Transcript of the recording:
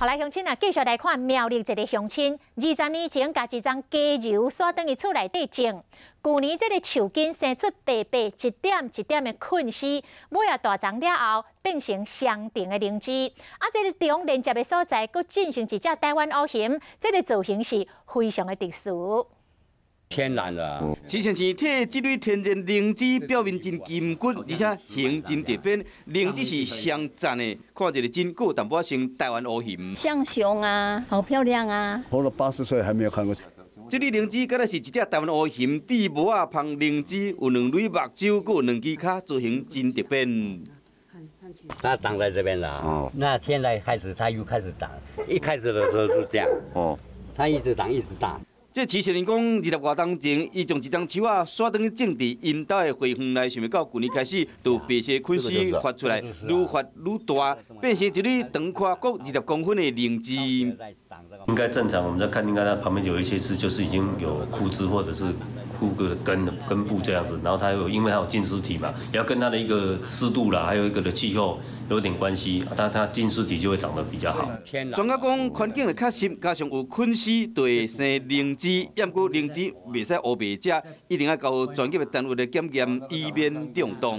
好來，鄉親啊，繼續來看苗栗一个鄉親，20年前共一叢雞油徙轉去厝內底種，舊年這个樹根生出白白一點一點的菌絲，尾仔大叢了後變成雙重的靈芝。啊，這个腸連接的所在，閣進行一隻臺灣烏熊，這个造型是非常的特殊。天然的，徐先生提這蕊天然靈芝表面真筋骨，而且形真特別，靈芝是雙讚的，看一個真閣有淡薄仔像臺灣烏熊。像熊啊，好漂亮啊！活了80歲還沒有看過。這蕊靈芝敢若是一隻臺灣烏熊，戴帽仔芳靈芝，有兩蕊目睭，閣有兩支跤，造型真特別。它長在這邊了，哦，那現在開始它又開始長，一開始的時候是這樣，哦，它一直長一直大。這徐先生講，20外冬前，伊將一叢樹仔徙轉去種佇𪜶兜的花園內，想袂到舊年開始，就白色菌絲發出來，愈發愈大，變成一蕊長寬閣20公分的靈芝。應該正常，我們在看，應該它旁邊有一些是就是已經有枯枝或者是枯個根根部這樣子，然後它有因為它有菌絲體嘛，也要跟它的一個濕度啦，還有一個的氣候有點關係，但它菌絲體就會長得比較好。專家講，環境會較濕，加上有菌絲，就會生靈芝。毋過靈芝袂使烏白食，一定愛交專業的單位來檢驗，以免中毒。